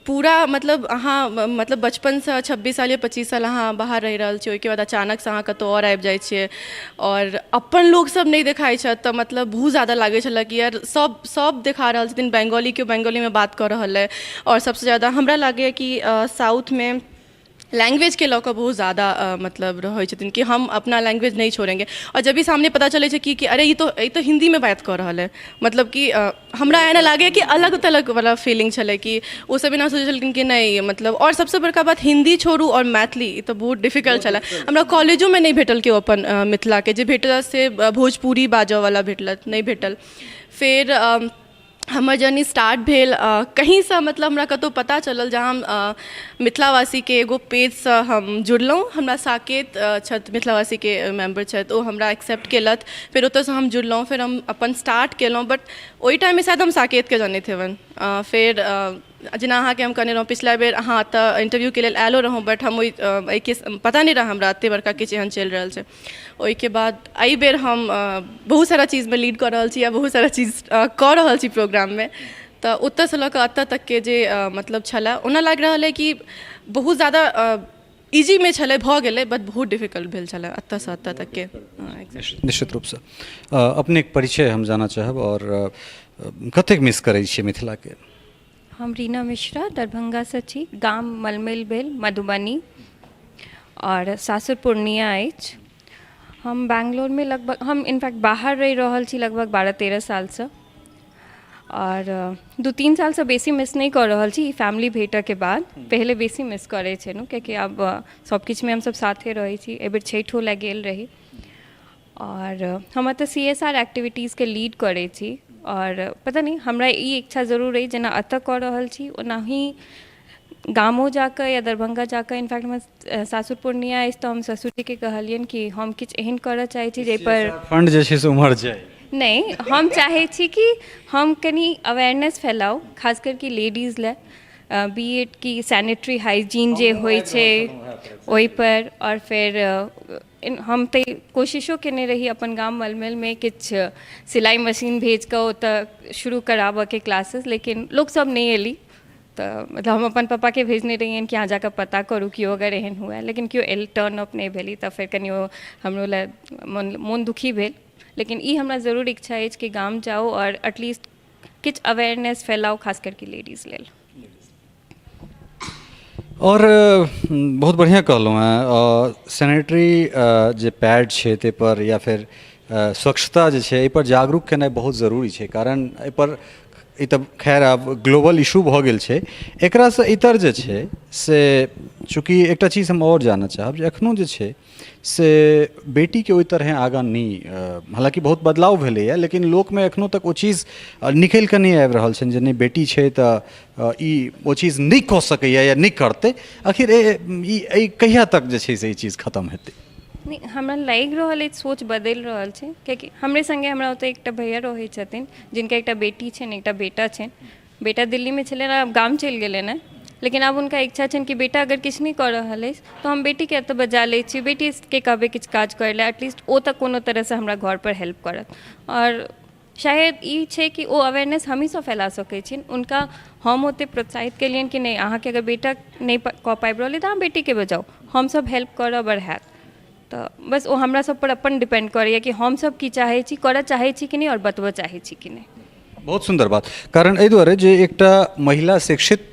पूरा। मतलब अहाँ मतलब बचपनसँ 26 साल या 25 साल अहाँ बाहर रहि रहल छी, ओहिके बाद अचानकसँ अहाँ कतहु आओर आबि जाइ छियै आओर अपन लोकसभ नहि देखाइ छथि, तऽ मतलब बहुत ज्यादा लागै छलै कि यार, सभ देखा रहल छथिन बंगाली, केओ बंगालीमे बात कऽ रहल अइ। आओर सभसँ ज्यादा हमरा लागैए कि साउथमे लैंग्वेजके लऽ कऽ बहुत ज्यादा मतलब रहै छथिन कि हम अपना लैंग्वेज नहीं छोड़ेंगे, आओर जब भी सामने पता चलै छै कि अरे, ई तऽ हिन्दीमे बात कऽ रहल है, मतलब कि हमरा एना लागैए कि अलग तलग वाला फीलिंग छलै कि ओसभ एना सोचै छलखिन कि नहि। मतलब आओर सबसँ बड़का बात, हिन्दी छोड़ू आओर मैथिली, ई तऽ बहुत डिफिकल्ट छलै। हमरा कॉलेजोमे नहि भेटल केओ अपन मिथिलाके। जे भेटल से भोजपुरी बाजऽवला भेटल, नहि भेटल। फेर हमर जर्नी स्टार्ट भेल कहीँसँ, मतलब हमरा कतहु पता चलल, जहाँ हम मिथिलावासीके एगो पेजसँ हम जुड़लहुँ। हमरा साकेत छथि, मिथिलावासीके मेम्बर छथि, ओ हमरा एक्सेप्ट केलथि। फेर ओतऽसँ हम जुड़लहुँ, फेर हम अपन स्टार्ट केलहुँ। बट ओहि टाइममे शायद हम साकेतके जनैत हेबनि। फेर जेना अहाँके हम कहने रहौँ, पिछला बेर अहाँ एतऽ इंटरव्यूके लेल आयलो रहौँ, बट हम ओहि एहिके पता नहि रहै हमरा, एतेक बड़का किछु एहन चलि रहल छै। ओहिके बाद एहि बेर हम बहुत सारा चीजमे लीड कऽ रहल छी आ बहुत सारा चीज कऽ रहल छी प्रोग्राममे। तऽ ओतऽसँ लऽ कऽ एतऽ तकके जे मतलब छलए, ओना लागि रहल अइ कि बहुत ज्यादा इजीमे छलै, भऽ गेलै, बट बहुत डिफिकल्ट भेल छलै एतऽसँ एतऽ तकके। निश्चित रूपसँ। अपनेके परिचय हम जानऽ चाहब, आओर कतेक मिस करै छियै मिथिलाके? हम रीना मिश्रा, दरभङ्गासँ छी। गाम मलमैल भेल मधुबनी आओर सासुर पूर्णिया अछि। हम बैंगलोरमे लगभग, हम इनफैक्ट बाहर रहि रहल छी लगभग 12-13 सालसँ, आओर 2-3 सालसँ बेसी मिस नहि कऽ रहल छी ई फैमिली भेटऽके बाद। पहिले बेसी मिस करै छलहुँ, कियाकि आब सभ किछुमे हमसभ साथे रहै छी। एहिबेर छठिओ लए गेल रही। आओर हम एतऽ सी एस आर एक्टिविटीजके लीड करै छी, आओर पता नहि, हमरा ई इच्छा जरूर अइ, जेना एतऽ कऽ रहल छी ओनाही गामो जाकऽ या दरभङ्गा जाकऽ। इनफैक्ट हमर सासुर पूर्णिया अछि, तऽ हम ससुरजीके कहलियनि कि हम किछु एहन करऽ चाहै छी जाहिपर फंड जे छै से उम्हर जाय। नहि, हम चाहै छी कि हम कनि अवेयरनेस फैलाउ, खास करके लेडीज लए, बी एड की सैनिटरी हाइजीन जे होइ छै ओहिपर। आओर फेर हम तऽ कोशिशो केने रही अपन गाम मलमलमे किछु सिलाइ मशीन भेज कऽ ओतऽ शुरू कराबऽके क्लासेस, लेकिन लोकसब नहि एली। तऽ मतलब हम अपन पप्पाके भेजने रहियनि कि अहाँ जाकऽ पता करू, केओ अगर एहन हुए, लेकिन केओ एल टर्न अप नहि भेली। तऽ फेर कनि ओ हमरो लए मोन मोन दुखी भेल। लेकिन ई हमरा जरूर इच्छा अछि कि गाम जाउ आओर एटलीस्ट किछु अवेयरनेस फैलाउ, खास करके लेडीज लेल। आओर बहुत बढ़िआँ कहलहुँ हेँ। सैनिटरी जे पैड छै ताहिपर या फेर स्वच्छता जे छै, एहिपर जागरूक केनाइ बहुत जरूरी छै, कारण एहिपर ई तऽ खैर आब ग्लोबल इशू भऽ गेल छै। एकरासँ इतर जे छै से चूँकि एकटा चीज हम आओर जानऽ चाहब जे एखनो जे छै से बेटीके ओहि तरहे आगाँ नहि, हालाँकि बहुत बदलाव भेलैए, लेकिन लोकमे एखनो तक ओ चीज निकलि कऽ नहि आबि रहल छनि जे नहि, बेटी छै तऽ ई ओ चीज नहि कऽ सकैए या नहि करतै। आखिर ई एहि कहिया तक जे छै से ई चीज खतम हेतै? नहि, हमरा लागि रहल अछि सोच बदलि रहल छै, कियाकि हमरे सङ्गे हमरा ओतऽ एकटा भैया रहै छथिन जिनका एकटा बेटी छनि, एकटा बेटा छनि। बेटा दिल्लीमे छलनि, आब गाम चलि गेलनि हेँ, लेकिन आब हुनका इच्छा छनि कि बेटा अगर किछु नहि कऽ रहल अछि तऽ हम बेटीके एतऽ बजा लै छी, बेटीके कहबै किछु काज करै लए, एटलीस्ट ओ तऽ कोनो तरहसँ हमरा घरपर हेल्प करत। आओर शायद ई छै कि ओ अवेयरनेस हमहीँ सब फैला सकै छियनि हुनका। हम ओतेक प्रोत्साहित केलियनि कि नहि, अहाँके अगर बेटा नहि कऽ पाबि रहल अइ तऽ अहाँ बेटीके बजाउ, हमसब हेल्प करब आओर हैत। तऽ बस ओ हमरा सबपर अपन डिपेंड करैए कि हमसब की चाहै छी, करऽ चाहै छी कि नहि आओर बतबऽ चाहै छी कि नहि। बहुत सुन्दर बात, कारण एहि दुआरे जे एकटा महिला शिक्षित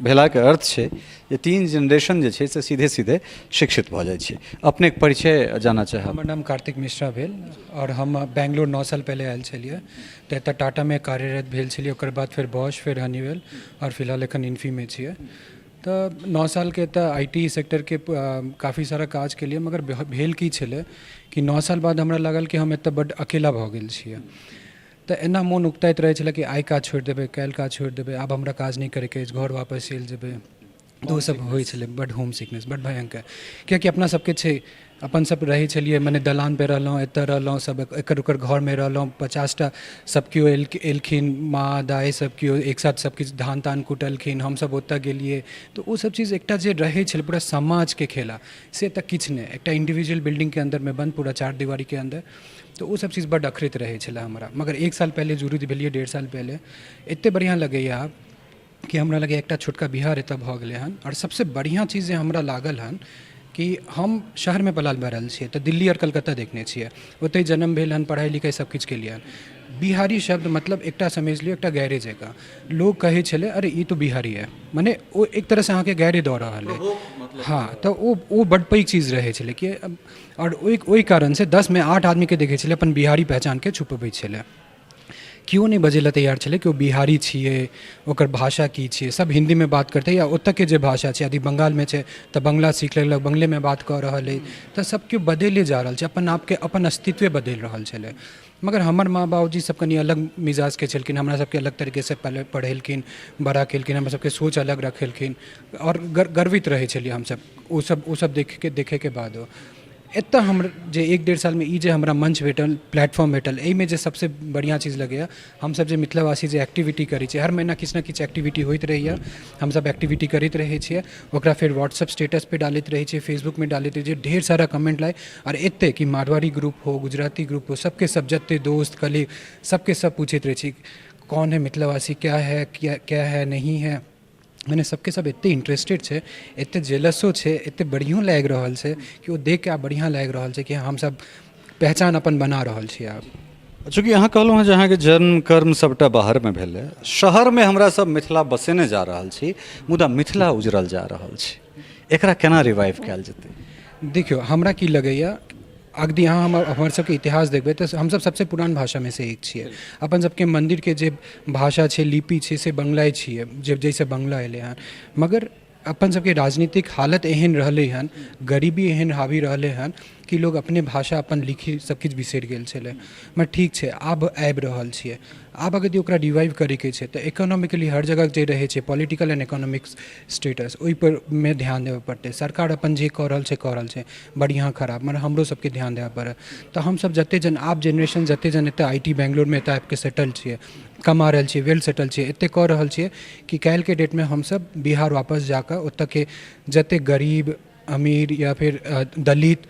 भेलाके अर्थ छै जे तीन जेनरेशन जे छै से सीधे सीधे शिक्षित भऽ जाइ छै। अपनेके परिचय जानऽ चाहब। हमर नाम कार्तिक मिश्रा भेल आओर हम बैंगलोर 9 साल पहिले आयल छलियै, तऽ एतऽ टाटामे कार्यरत भेल छलियै। ओकर बाद फेर बॉश, फेर हनीवेल आओर फिलहाल एखन इन्फीमे छियै। तऽ 9 सालके एतऽ I T सेक्टरके काफी सारा काज केलियै, मगर भेल की छलै कि 9 साल बाद हमरा लागल कि हम एतऽ बड्ड अकेला भऽ गेल छियै। तऽ एना मोन उकताइत रहै छलै कि आइ काज छोड़ि देबै, काल्हि काज छोड़ि देबै, आब हमरा काज नहि करैके अछि, घर वापस चलि जेबै। तऽ ओसभ होइ छलै बड्ड होम सिकनेस, बड्ड भयङ्कर, किएकि अपना सभके छै, अपन सभ रहै छलियै मने दलानपर रहलहुँ, एतऽ रहलहुँ, सभ एकर ओकर घरमे रहलहुँ, 50टा सभ केओ एलखिन, माँ दाइ सभ केओ एक साथ सभ किछु धान तान कुटलखिन, हमसभ ओतऽ गेलियै। तऽ ओसभ चीज एकटा जे रहै छलै पूरा समाजके खेला, से एतऽ किछु नहि। एकटा इन्डिविजुअल बिल्डिंगके अन्दरमे बन्द, पूरा चार दिवारीके अन्दर। तऽ ओसभ चीज बड्ड अखरैत रहै छलै हमरा। मगर एक साल पहिले जुड़ित भेलियै, 1.5 साल पहिले, एतेक बढ़िआँ लगैए आब कि हमरा लगैए एकटा छोटका बिहार एतऽ भऽ गेलै हन। आओर सबसँ बढ़िआँ चीज जे हमरा लागल हन कि हम शहरमे पलल बढ़ल छियै, तऽ दिल्ली आओर कलकत्ता देखने छियै, ओतहि जन्म भेल हन, पढ़ाइ लिखाइ सब किछु केलियै हन। बिहारी शब्द मतलब एकटा समझि लियौ एकटा गैरे जकाँ लोक कहै छलै, "अरे, ई तो बिहारी है।" मने ओ एक तरहसँ अहाँके गारि दऽ रहल अइ। हँ, तऽ ओ ओ बड्ड पैघ चीज रहै छलै कि आओर ओहि ओहि कारणसँ 10मे 8 आदमीके देखै छलियै अपन बिहारी पहचानके छुपबै छलै। केओ नहि बजै लए तैयार छलै कि ओ बिहारी छियै, ओकर भाषा की छियै। सब हिन्दीमे बात करतै या ओतऽके जे भाषा छै, यदि बङ्गालमे छै तऽ बङ्गला सीख लेलक, बङ्गलेमे बात कऽ रहल अइ। तऽ सब केओ बदलि जा रहल छै अपन आपके, अपन अस्तित्वे बदलि रहल छलै। मगर हमर माँ बाबूजी सब कनि अलग मिजाजके छलखिन, हमरा सबके अलग तरीकेसँ पढ़ेलखिन, बड़ा केलखिन, हमरा सबके सोच अलग रखेलखिन आओर गर्वित रहै छलियै हमसब ओसब ओसब देखिके, देखैके बादो। एतऽ हम जे एक डेढ़ सालमे ई जे हमरा मञ्च भेटल, प्लेटफॉर्म भेटल, एहिमे जे सबसँ बढ़िआँ चीज लगैए, हमसब जे मिथिलावासी जे एक्टिविटी करै छियै, हर महीना किछु ने किछु एक्टिविटी होइत रहैए, हमसब एक्टिविटी करैत रहै छियै, ओकरा फेर व्हाट्सअप स्टेटसपर डालैत रहै छियै, फेसबुकमे डालैत रहै छियै, ढेर सारा कमेन्ट लाइक आओर एते कि मारवाड़ी ग्रुप हो, गुजराती ग्रुप हो, सबके सब जते दोस्त कलीग सबके सब पूछैत रहै छी, कौन है मिथिलावासी, क्या है, क्या क्या है, नहीं है। मने सबके सब एते इंटरेस्टेड छै, एते जेलसो छै, एते बढ़िओ लागि रहल छै कि ओ देखिके आब बढ़िआँ लागि रहल छै कि हमसब पहचान अपन बना रहल छी आब। चूँकि अहाँ कहलहुँ हँ जे अहाँके जन्म कर्म सभटा बाहरमे भेलै, शहरमे हमरा सब मिथिला बसेने जा रहल छी, मुदा मिथिला उजड़ल जा रहल छै, एकरा केना रिवाइव कयल जेतै? देखियौ, हमरा की लगैए, अगदी अहाँ हमर हमर सबके इतिहास देखबै तऽ हमसब सबसँ पुरान भाषामे सँ एक छियै। अपन सबके मन्दिरके जे भाषा छै, लिपि छै, से बंगला छियै, जे जाहिसँ बंगला एलै हँ। मगर अपन सबके राजनीतिक हालत एहन रहलै हन, गरीबी एहन हावी रहलै हन। कि लोग अपने भाषा, अपन लिखी सबकिछु बिसरि गेल छलै। मगर ठीक छै, आब आबि रहल छियै। आब अगर यदि ओकरा रिवाइव करैके छै तऽ इकोनॉमिकली हर जगह जे रहै छै, पॉलिटिकल एंड इकोनॉमिक्स स्टेटस, ओहिपर मे ध्यान देबऽ पड़तै। सरकार अपन जे कऽ रहल छै, कऽ रहल छै, बढ़िआँ खराब, मगर हमरो सबके ध्यान देबऽ पड़त। तऽ हमसब जते जन आब जेनरेशन, जते जन एतऽ I T बेंगलोरमे एतऽ आबिके सेटल छियै, कमा रहल छियै, वेल सेटल छियै, एते कऽ रहल छियै कि काल्हिके डेटमे हमसब बिहार वापस जाकऽ ओतऽके जते गरीब, अमीर या फिर दलित,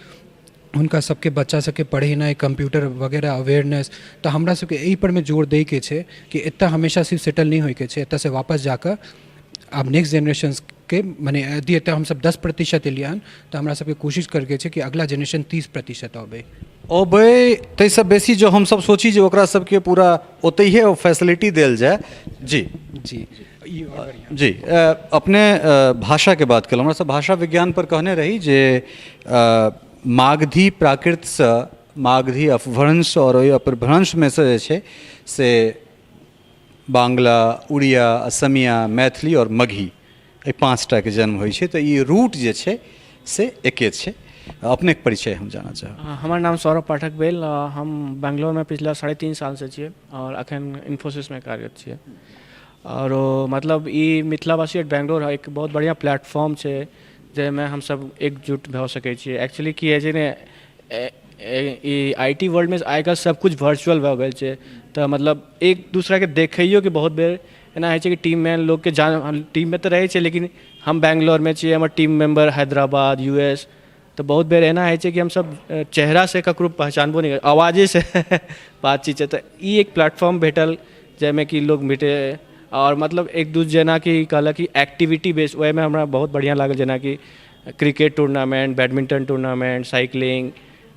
हुनका सबके बच्चा सबके पढ़ेनाइ, कम्प्यूटर वगैरह अवेयरनेस। तऽ हमरा सबके एहि परमे जोर दैके छै कि एतऽ हमेशा सिर्फ सेटल नहि होइके छै, एतऽसँ वापस जाकऽ आब नेक्स्ट जेनरेशन्सके, मने यदि एतऽ हमसब 10% एलियै हन तऽ हमरा सबके कोशिश करैके छै कि अगला जेनरेशन 30% अबै। अबै, ताहिसँ बेसी जँ हमसब सोची जे ओकरा सबके पूरा ओतहिए ओ फैसिलिटी देल जाय। जी। जी, ई आओर बढ़िआँ। जी, अपने भाषाके बात केलहुँ। हमरा सब भाषा विज्ञान पर कहने रही जे मागधी प्राकृतसँ मागधी अपभ्रंश आओर ओहि अपभ्रंशमे सँ जे छै से बांग्ला, उड़िया, असमिया, मैथिली आओर मगही, एहि 5 टाके जन्म होइ छै। तऽ ई रूट जे छै से एके छै। अपनेके परिचय हम जानऽ चाहब। हमर नाम सौरभ पाठक भेल। हम बेंगलोरमे पिछला 3.5 सालसँ छियै आओर अखन इन्फोसिसमे कार्यरत छियै। आओर मतलब ई मिथिलावासी एट बेंगलोर एक बहुत बढ़िआँ प्लेटफॉर्म छै, जाहिमे हमसब एकजुट भऽ सकै छियै। एक्चुअली की होइ छै ने, ई I T वर्ल्डमे आइ काल्हि सबकिछु वर्चुअल भऽ गेल छै। तऽ मतलब एक दूसराके देखैयोके बहुत बेर एना होइ छै कि टीममे लोकके जान, टीममे तऽ रहै छै, लेकिन हम बेंगलोरमे छियै, हमर टीम मेम्बर हैदराबाद, यूएस। तऽ बहुत बेर एना होइ छै कि हमसब चेहरासँ ककरो पहचानबो नहि, आवाजेसँ बातचीत छै। तऽ ई एक प्लेटफॉर्म भेटल जाहिमे कि लोग भेटै आओर मतलब एक दू, जेनाकि कहलक कि एक्टिविटी बेस, ओहिमे हमरा बहुत बढ़िआँ लागल, जेनाकि cricket tournament, badminton tournament, cycling,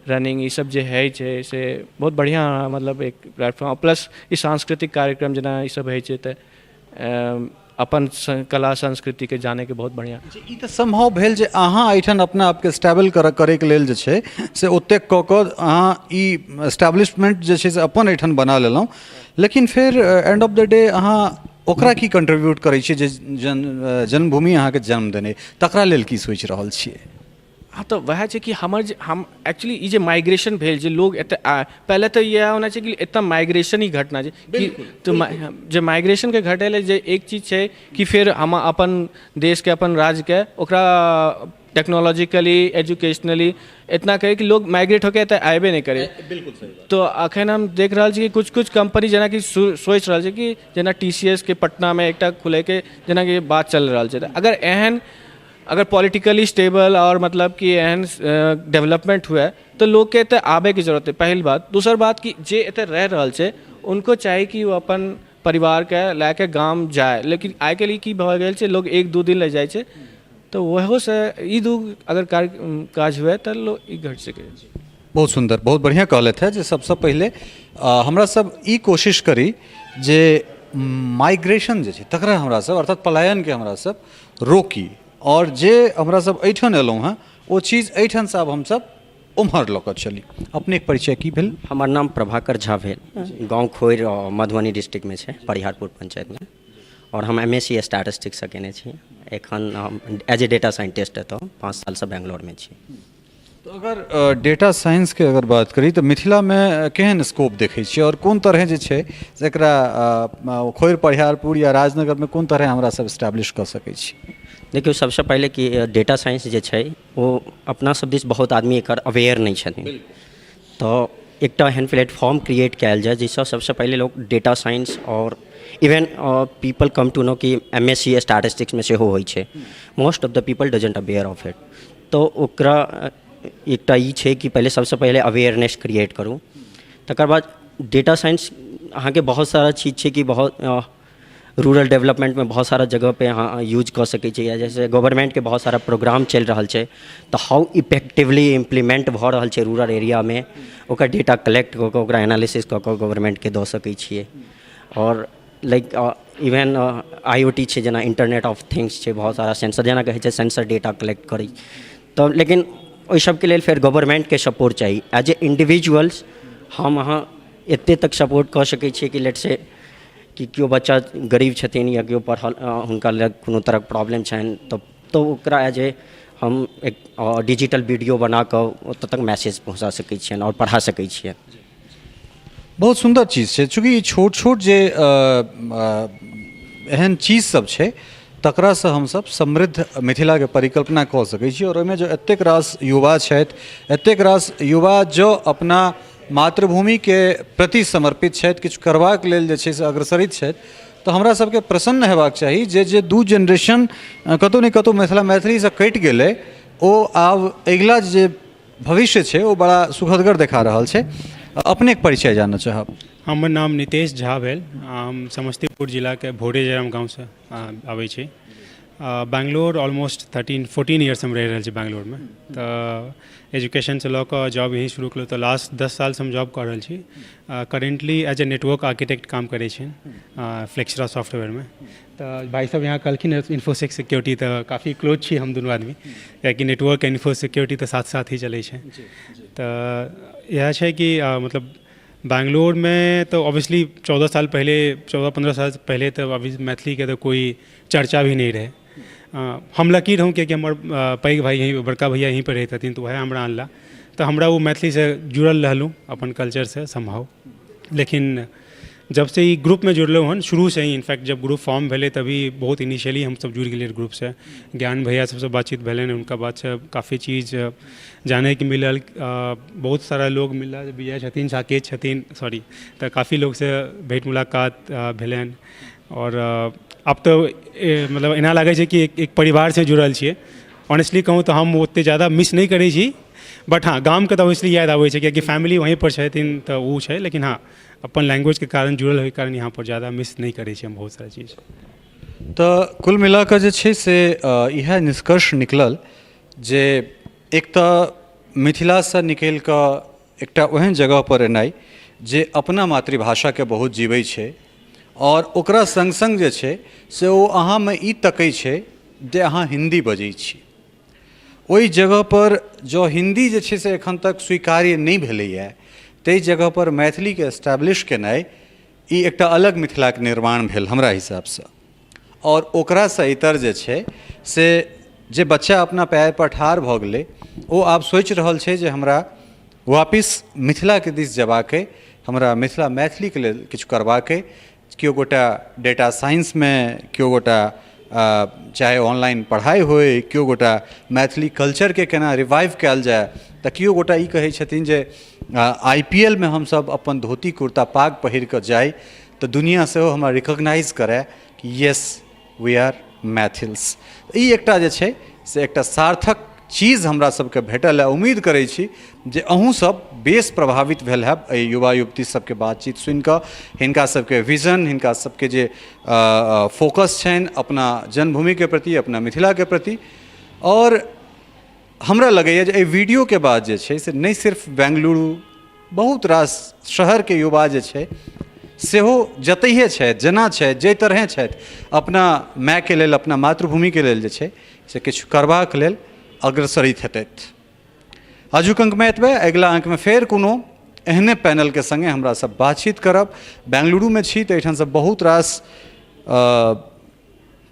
running, ई सब जे होइ छै से बहुत बढ़िआँ। मतलब एक प्लेटफॉर्म, प्लस ई सांस्कृतिक कार्यक्रम जेना ई सब होइ छै, तऽ अपन कला संस्कृतिके जानैके बहुत बढ़िआँ। ई तऽ सम्भव भेल जे अहाँ एहिठाम अपना आपके स्टेबल करैके लेल जे छै से ओतेक कऽ कऽ अहाँ ई एस्टेब्लिशमेंट जे छै से अपन एहिठाम बना लेलहुँ, लेकिन फेर एंड ऑफ the day अहाँ ओकरा की कंट्रीब्यूट करै छियै जे जन्मभूमि अहाँके जन्म देने, तकरा लेल की सोचि रहल छियै? हँ, तऽ वएह छै कि हमर जे हम एक्चुअली ई जे माइग्रेशन भेल, जे लोग एतऽ पहिले तऽ इएह होना छै कि एतऽ माइग्रेशन ही घटना छै कि तऽ जे माइग्रेशनके घटै लेल जे एक चीज छै कि फेर हम अपन देशके, अपन राज्यके ओकरा टेक्नोलॉजिकली, एजुकेशनली इतना करै कि लोग माइग्रेट होके एतऽ आबे नहि करै। बिल्कुल सही। तऽ अखन हम देख रहल छी कि किछु किछु कम्पनी जेनाकि सोचि रहल छै कि जेना टीसीएसके पटनामे एकटा खुलैके जेनाकि बात चलि रहल छै। तऽ अगर एहन अगर पॉलिटिकली स्टेबल आओर मतलब कि एहन डेवलपमेंट हुए तऽ लोकके एतऽ आबैके जरूरत है, पहिल बात। दोसर बात कि जे एतऽ रहि रहल छै, उनको चाही कि ओ अपन परिवारके लए कऽ गाम जाय, लेकिन आइ काल्हि ई की भऽ गेल छै, लोग एक दू दिन लए जाइ छै। तऽ ओहोसँ ई दू अगर काज हुए तऽ लोक ई घटि सकै छै। बहुत सुन्दर, बहुत बढ़िआँ कहलथि हेँ जे सबसँ पहिले हमरा सब ई कोशिश करी जे माइग्रेशन जे छै तकरा हमरा सब, अर्थात पलायनके हमरा सब रोकी आओर जे हमरा सब एहिठाम एलहुँ हेँ ओ चीज एहिठामसँ आब हमसब ओम्हर लऽ कऽ चली। अपनेके परिचय की भेल? हमर नाम प्रभाकर झा भेल। गाँव खोरि, मधुबनी डिस्ट्रिक्टमे छै, परिहारपुर पंचायतमे। आओर हम एम एस सी स्टैटिस्टिक्ससँ केने छी। एखन हम एज ए डेटा साइंटिस्ट एतऽ 5 सालसँ बेंगलोरमे छी। तऽ अगर डेटा साइंसके अगर बात करी तऽ मिथिलामे केहन स्कोप देखै छियै आओर कोन तरहे जे छै से एकरा खोरि परिहारपुर या राजनगरमे कोन तरहे हमरा सब एस्टैब्लिश कऽ सकै छी? देखियौ, सबसँ पहिले कि डेटा साइंस जे छै ओ अपना सब दिस बहुत आदमी एकर अवेयर नहि छथिन। तऽ एकटा एहन प्लेटफॉर्म क्रिएट कयल जाय जाहिसँ सबसँ पहिले लोक डेटा साइंस आओर even people come to know कि एम एस सी स्टैटिस्टिक्समे सेहो होइ छै। Most of the people doesn't aware of it. तऽ ओकरा एकटा ई छै कि पहिले सबसँ पहिले अवेयरनेस क्रिएट करू। तकर बाद डेटा साइंस अहाँके बहुत सारा चीज छै कि बहुत रूरल डेवलपमेन्टमे बहुत सारा जगहपर अहाँ यूज कऽ सकै छी, या जैसे गवर्नमेन्टके बहुत सारा प्रोग्राम चलि रहल छै तऽ हाउ इफेक्टिवली इम्प्लीमेन्ट भऽ रहल छै रूरल एरियामे, ओकर डेटा कलेक्ट कऽ कऽ ओकरा एनालिसिस कऽ कऽ गवर्नमेन्टके दऽ सकै छियै। आओर लाइक इवेन आईओटी छै, जेना इन्टरनेट ऑफ थिंग्स छै, बहुत सारा सेंसर जेना कहै छै, सेंसर डेटा कलेक्ट करै तऽ, लेकिन ओहि सबके लेल फेर गवर्नमेन्टके सपोर्ट चाही। एज ए इंडिविजुअल्स हम अहाँ एते तक सपोर्ट कऽ सकै छियै कि लेट से कि केओ बच्चा गरीब छथिन या केओ पढ़ल, हुनका लग कोनो तरहक प्रॉब्लम छनि तऽ ओकरा एज ए हम एक डिजिटल वीडियो बना कऽ ओतऽ तक मैसेज पहुँचा सकै छियनि आओर पढ़ा सकै छियनि। बहुत सुन्दर चीज छै। चूँकि ई छोट छोट जे एहन चीज सब छै, तकरासँ हमसब समृद्ध मिथिलाके परिकल्पना कऽ सकै छी। आओर ओहिमे जँ एतेक रास युवा छथि, एतेक रास युवा जँ अपना मातृभूमिके प्रति समर्पित छथि, किछु करबाक लेल जे छै से अग्रसरित छथि, तऽ हमरा सबके प्रसन्न हेबाक चाही जे जे दू जेनरेशन कतहु ने कतहु मिथिला मैथिलीसँ कटि गेलै, ओ आब अगिला जे भविष्य छै ओ बड़ा सुखदगर देखा रहल छै। अपनेके परिचय जानऽ चाहब। हमर नाम नितेश झा भेल। हम समस्तीपुर जिलाके भोरे जयराम गाँवसँ आबै छी। बैंगलोर ऑलमोस्ट 13-14 इयर्स हम रहि रहल छी बैंगलोरमे। तऽ एजुकेशनसँ लऽ कऽ जॉब यहीं शुरू केलहुँ, तऽ लास्ट 10 सालसँ हम जॉब कऽ रहल छी। Currently as a network architect काम करै छी फ्लेक्सरा सॉफ्टवेयरमे। तऽ भाइ सब यहाँ कहलखिन इन्फोसेक सिक्योरिटी, तऽ काफी क्लोज छी हम दुनू आदमी, कियाकि नेटवर्क इन्फो सिक्योरिटी तऽ साथ साथ ही चलै छै। तऽ इएह छै कि मतलब बैंगलोरमे तऽ ऑब्वियसली 14 साल पहिले, 14-15 साल पहिले तऽ अभी मैथिलीके तऽ कोइ चर्चा भी नहि रहै। हम लकी रहौँ, कियाकि हमर पैघ भाइ यहीँ, बड़का भैया यहीँपर रहै छथिन, तऽ वएह हमरा अनला, तऽ हमरा ओ मैथिलीसँ जुड़ल रहलहुँ अपन कल्चरसँ समहाउ। लेकिन जबसँ ई ग्रुपमे जुड़लहुँ हन, शुरूसँ ही, इनफैक्ट जब ग्रुप फॉर्म भेलै तभी बहुत इनिशियली हमसब जुड़ि गेलियै ग्रुपसँ। ज्ञान भैया सबसँ बातचीत भेलनि, हुनका बातसँ काफी चीज जानैके मिलल। बहुत सारा लोग मिलल, विजय छथिन, साकेत छथिन, सॉरी, तऽ काफी लोगसँ भेँट मुलाकात भेलनि। आओर आब तऽ मतलब एना लागै छै कि एक परिवारसँ जुड़ल छियै। ऑनेस्टली कहूँ तऽ हम ओतेक ज्यादा मिस नहि करै छी, बट हँ, गामके तऽ ऑब्वियसली याद आबै छै, कियाकि फैमिली वहीँपर छथिन, तऽ ओ छै। लेकिन हँ, अपन लैंग्वेजके कारण, जुड़ल होइके कारण यहाँपर ज्यादा मिस नहि करै छी हम बहुत सारा चीज। तऽ कुल मिला कऽ जे छै से इएह निष्कर्ष निकलल जे एक तऽ मिथिलासँ निकलि कऽ एकटा ओहन जगहपर एनाइ जे अपना मातृभाषाके बहुत जीबै छै, आओर ओकरा सङ्ग सङ्ग जे छै से ओ अहाँमे ई तकै छै जे अहाँ हिन्दी बजै छी। ओहि जगहपर जँ हिन्दी जे छै से एखन तक स्वीकार्य नहि भेलैए, ताहि जगहपर मैथिलीके एस्टैब्लिश केनाइ ई एकटा अलग मिथिलाके निर्माण भेल हमरा हिसाबसँ। आओर ओकरासँ इतर जे छै से जे बच्चा अपना पएरपर ठाढ़ भऽ गेलै, ओ आब सोचि रहल छै जे हमरा वापिस मिथिलाके दिस जेबाक अइ, हमरा मिथिला मैथिलीके लेल किछु करबाक अइ। केओ गोटा डेटा साइंसमे, केओ गोटा चाहे ऑनलाइन पढ़ाइ होइ, केओ गोटा मैथिली कल्चरके केना रिवाइव कयल जाय, तऽ केओ गोटा ई कहै छथिन जे I P L मे हमसभ अपन धोती कुर्ता पाग पहिर कऽ जाइ तऽ दुनिआँ सेहो हमरा रिकोगनाइज करय कि येस, वी आर मैथिल्स। ई एकटा जे छै से एकटा सार्थक चीज हमरा सबके भेटल है। उम्मीद करै छी जे अहूँ सब बेस प्रभावित भेल हैब एहि युवा युवती सबके बातचीत सुनिकऽ, हिनका सबके विजन, हिनका सबके जे फोकस छनि अपना जन्मभूमिके प्रति, अपना मिथिलाके प्रति। आओर हमरा लगैए जे एहि वीडियोके बाद जे छै से नहि सिर्फ बेंगलुरु, बहुत रास शहरके युवा जे छै सेहो जतहिए छथि, जेना छथि, जाहि तरहेँ छथि, अपना मायके लेल, अपना मातृभूमिके लेल जे छै से किछु करबाक लेल अग्रसरित हेतथि। आजुक अङ्कमे एतबे। अगिला अङ्कमे फेर कोनो एहने पैनलके सङ्गे हमरा सब बातचीत करब। बेंगलुरुमे छी तऽ एहिठामसँ बहुत रास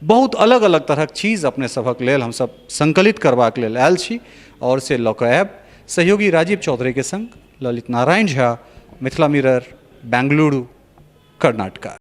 बहुत अलग अलग तरहक चीज अपने सभक लेल हमसभ सङ्कलित करबाक लेल आयल छी आओर से लऽ कऽ आयब। सहयोगी राजीव चौधरीके सङ्ग ललित नारायण झा, मिथिला मिरर, बेंगलुरु, कर्नाटका।